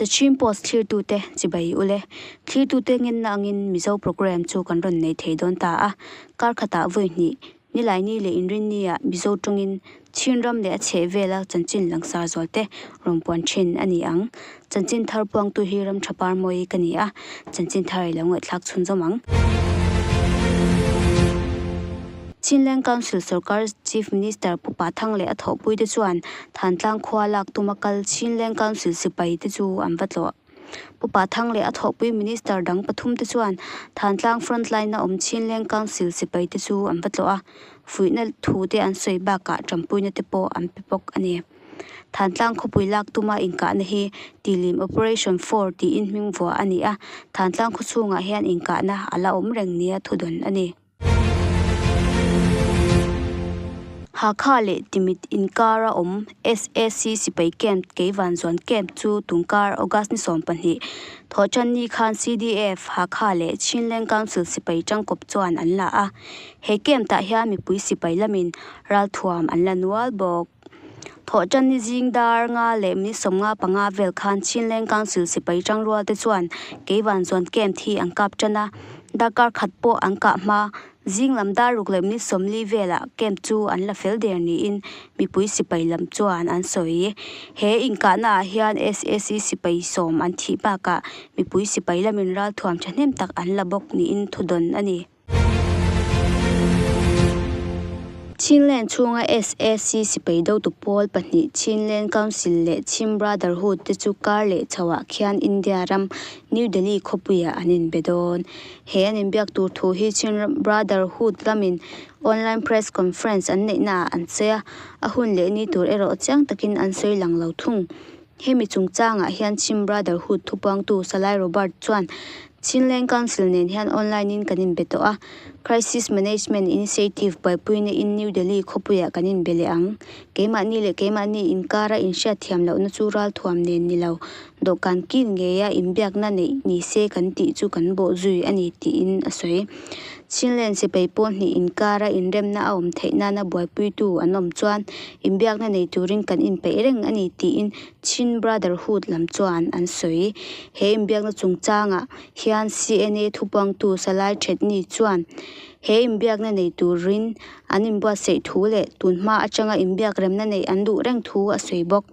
The Chin Post thlirtute chibai ule. Thlirtute ngenna angin Mizo programme chu kan rawn nei thei dawn ta a. Kar khatah vawi hnih, Nilaini leh Inrinni-ah Mizo tawngin Chin ram leh a chheh vela chanchin langsar zualte rawn puan thin a ni ang. Chanchin thar puangtu hi ram tha par mawi ka ni a, chanchin thar i lo ngaihthlak chhunzawm ang. Chinland Council sorkar Chief Minister Pu Pa Thang leh a thawhpuite chuan Thantlang khua lak tuma kal Chinland Council sipai te chu an va tlawh. Pu Pa Thang leh a thawhpui Minister dang pathum te chuan Thantlang frontline a awm Chinland Council sipai te chu an va tlawh a, fuihna thu te an sawi bakah tanpuina te pawh an pe bawk a ni. Thantlang khawpui lak tuma inkahna hi Tilim Operation 4 tiin hming vuah a ni a, Thantlang khaw chhungah hian inkahna a la awm reng nia thudawn a ni. Hakha leh Timit inkara awm SAC sipai camp Keivanzuan camp chu tunkar August ni 12 Thawhtanni khan CDF, Hakha leh Chinland Council sipai tangkawp chuan an la a. He camp tah hian mipui sipai lamin ralthuam an la nual bawk. Thawhtanni zing dar nga leh minute 55 vel khan Chinland Council sipai tangrual te chuan Keivanzuan camp hi an kap tan a. Darkar khat pawh an kah hma, zing lam dar ruk leh minute 40 velah camp chu an la fel der niin mipui sipai lam chuan an sawi. He inkahna ah hian SAC sipai sawm an thih bakah mipui sipai lamin ralthuam thahnem tak an la bawk niin thudawn a ni. Chinland chhunga SAC sipai dotu pawl pahnih Chinland Council leh Chin Brotherhood te chu kar leh chhoah khian India ram New Delhi khawpuiah an inbe dawn. He an inbiak tur thu hi Chin Brotherhood lamin online press conference an neihnaah an sawi a, a hun leh ni tur erawh chiang takin an sawi lang lo thung. Hemi chungchangah hian Chin Brotherhood thupuangtu Salai Robert chuan Chinland Council nen hian online in kan inbe tawh a, Crisis Management Initiative buaipuina in New Delhi khawpuiah kan inbe leh ang. Keimahni leh keimahni inkara inhriat thiam lohna chu ralthuam nen ni lo, dawhkan kil ngeia inbiakna neih ni se kan tih chu kan bawh zui a ni tiin a sawi. Chinland sipai pawl hnih inkara inremna a awm theih nana buaipuitu an awm chuan inbiakna nei turin kan inpeih reng a ni tiin Chin Brotherhood lam chuan an sawi. He inbiakna chungchangah hian CNA thupuangtu Salai Thetni chuan he inbiakna nei turin an inbuatsaih thu leh tunhma atanga inbiak remna neih an duh reng thu a sawi bawk.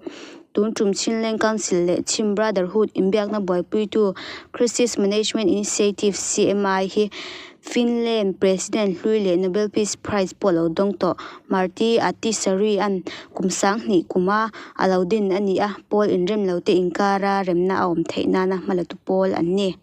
Tun tum Chinland Council leh Chin Brotherhood inbiakna buaipuitu Crisis Management Initiative, CMI, hi Finland President hlui leh Nobel Peace Prize pawh lo dawng tawh Martti Ahtisaari-a'n kum 2000 kuma a lo din a ni a, pawl inrem lo te inkara remna a awm theih nana hmalatu pawl an ni.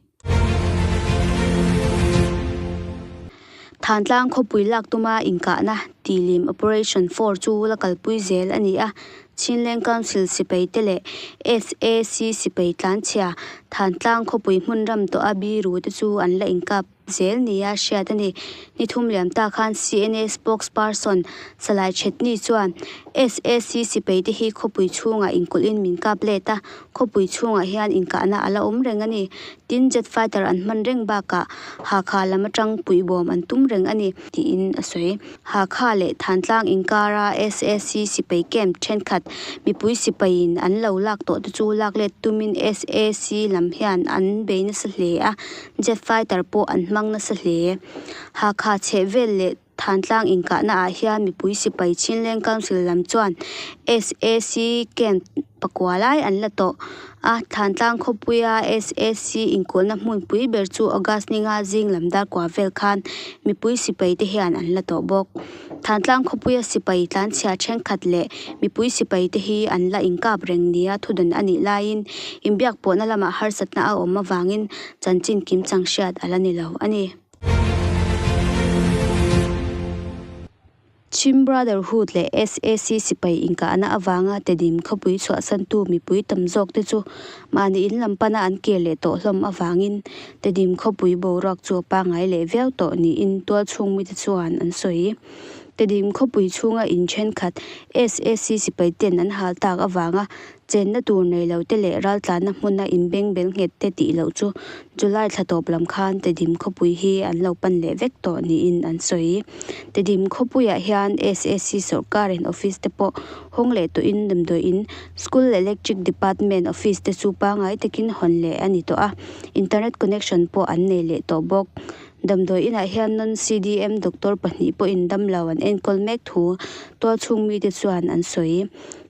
Thantlang khawpui lak tuma inkahna Tilim Operation 4 chu la kalpui zel a ni a, Chinland Council sipai te leh SAC sipai tlanchhia Thantlang khawpui hmun ram tawha biru te chu an la inkap zel nia hriat a ni. Ni thum liam ta khan CNA spokesperson Salai Chetni chuan SAC sipai te hi khawpui chhungah inkulhin min kap let a, khawpui chhungah hian inkahna a la awm reng a ni. Tin, jet fighter an hman reng bakah Hakha lam atang puihbawm an tum reng a ni, tiin a sawi. Hakha leh Thantlang inkara SAC sipai camp thenkhat mipui sipaiin an lo lak tawh te chu lak let tumin SAC lam hian an bei nasa hle a, jet fighter pawh an hmang nasa hle. Hakha chhehvel leh Thantlang inkahna ah hian mipui sipai Chinleng Council lam chuan SAC camp pakua lai an la tawh a, Thantlang khawpuia SAC inkulhna hmunpui ber chu August ni nga zing lam dar kua vel khan mipui sipai te hian an la tawh bawk. Thantlang khawpuia sipai tlanchhia thenkhat leh mipui sipai te hi an la inkap reng nia thudawn a nih laiin inbiak pawhna lamah harsatna a awm avangin chanchin kimchang hriat a la ni lo a ni. Chin Brotherhood leh SAC sipai inkahna avanga Tedim khawpui chhuahsantu mipui tam zawk te chu mahni in lam pana an kir leh tawh hlawm avangin Tedim khawpui boruak chu a pangngai leh viau tawh niin tualchhung mite chuan an sawi. Tedim khawpui chhunga in thenkhat sac sipai ten an hal tak avanga chenna tur nei lo te leh raltlanna hmuna inbengbel nghet te tih loh chu July thla tawp lam khan Tedim khawpui hi an lo pan leh vek tawh niin an sawi. Tedim khawpuiah hian sac sawrkarin office te pawh hawng leh tawhin damdawiin school leh electric department office te chu pangngai takin hawn leh a ni tawh a, internet connection pawh an nei leh tawh bawk. Damdawi inah hian non-CDM doctor pahnih pawhin damlo an enkawl mek thu tualchhung mite chuan an sawi.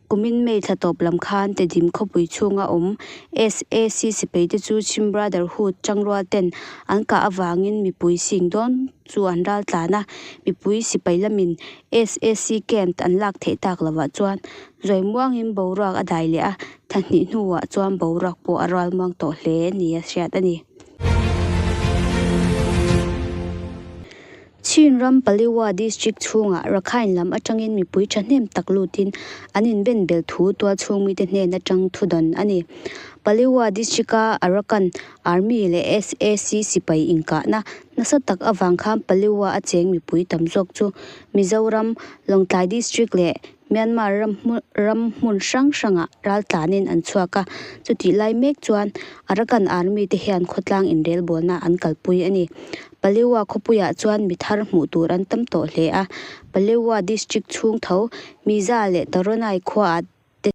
Kumin May thla tawp lam khan Tedim khawpui chhunga awm sac sipaite chu Chhim Brotherhood tangrual ten an kah avangin mipui sing dawn chu an ral tlan a, mipui sipai lamin sac camp an lak theih tak lovah chuan zawi muangin boruak a dai leh a, thla hnih hnuah chuan boruak pawh a rual muang tawh hle nia hriat a ni. Chin ram Paliwa District chhungah Rakhine lam atangin mipui thahnem tak lutin an inben bel thu tualchhung mite hnen atang thudawn a ni. Paliwa District-a Arakan Army leh sac sipai inkahna nasa tak avang khan Paliwa a cheng mipui tam zawk chu Mizoram, Lawngtlai District leh Myanmar ram hmun hrang hrangah raltlanin an chhuak a, chutih lai mek chuan Arakan Army te hian khawtlang inrelbawlna an kalpui a ni. Palewa khawpuiah chuan mi thar hmuh tur an tam tawh hle a, Palewa District chhung tho Miza leh Taronai khuaah te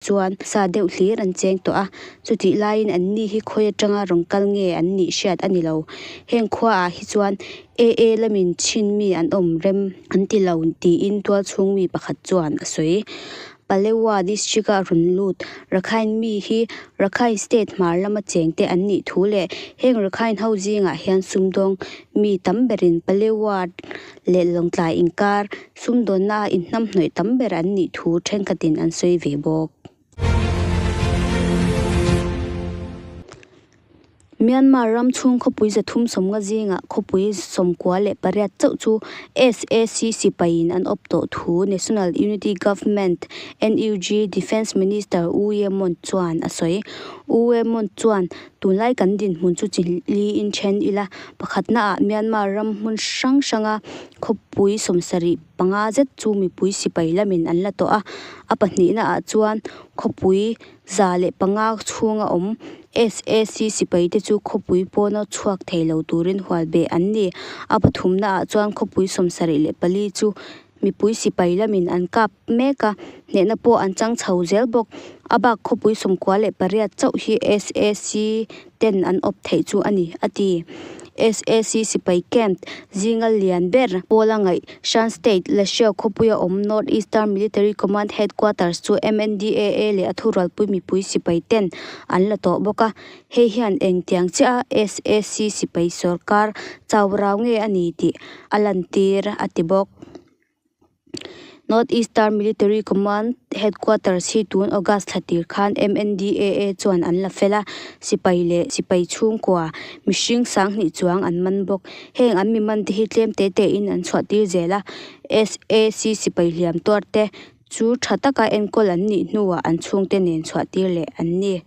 chuan sa deuh hlir an cheng tawh a, chutih laiin an ni hi khawi atanga rawn kal nge an nih hriat a ni lo. Heng khuaah hi chuan AA lamin chhin mi an awm rem an ti lo tiin tualchhung mi pakhat chuan a sawi. Palewa district-a rawn lut Rakhine mi hi Rakhine state hmar lama chengte an nih thu leh heng Rakhine ho zingah hian sumdawng mi tam berin Palewa leh Lawngtlai inkar sumdawnna a inhnamhnawih tam ber an nih thu thenkhatin an sawi ve bawk. Myanmar ram chhung khawpui 350 zingah khawpui 98 chauh chu sac sipaiin an awp tawh thu National Unity Government, NUG, Defence Minister U Ye Mont chuan a sawi. U Ye Mont chuan Tunlai kan dinhmun chu chi liin then ila, pakhatnaah Myanmar ram hmun hrang hranga khawpui 75 zet chu mipui sipai lamin an la tawh a, a pahnihnaah chuan khawpui 105 chhunga awm sac sipaite chu khawpui pawna chhuak thei lo turin hual beh an ni. A pathumnaah chuan khawpui 74 chu Mipui sipai lamin an kap mek a, hnehna pawh an chang chho zel bawk. A bak khawpui 98 chauh hi sac ten an awp theih chu a ni, a ti. Sac sipai camp zinga lian ber pawla ngaih Shan State, Lashio khawpuia awm North Eastern Military Command Headquarters chu MNDAA leh a thurualpui mipui sipai ten an la tawh bawk a. Hei hian engtiang chiah a sac sipai sawrkar chau rau nge a ni tih a lantir a ti bawk. North Eastern Military Command Headquarters hi tun August thla tir khan MNDAA chuan an la fel a, sipai leh sipai chhungkua mihring 2000 chuang an man bawk. Heng an mi man te hi tlem te te in an chhuah tir zel a, sac sipai hliam tuar te chu tha taka enkawl an nih hnuah an chhungte nen chhuah tir leh an ni.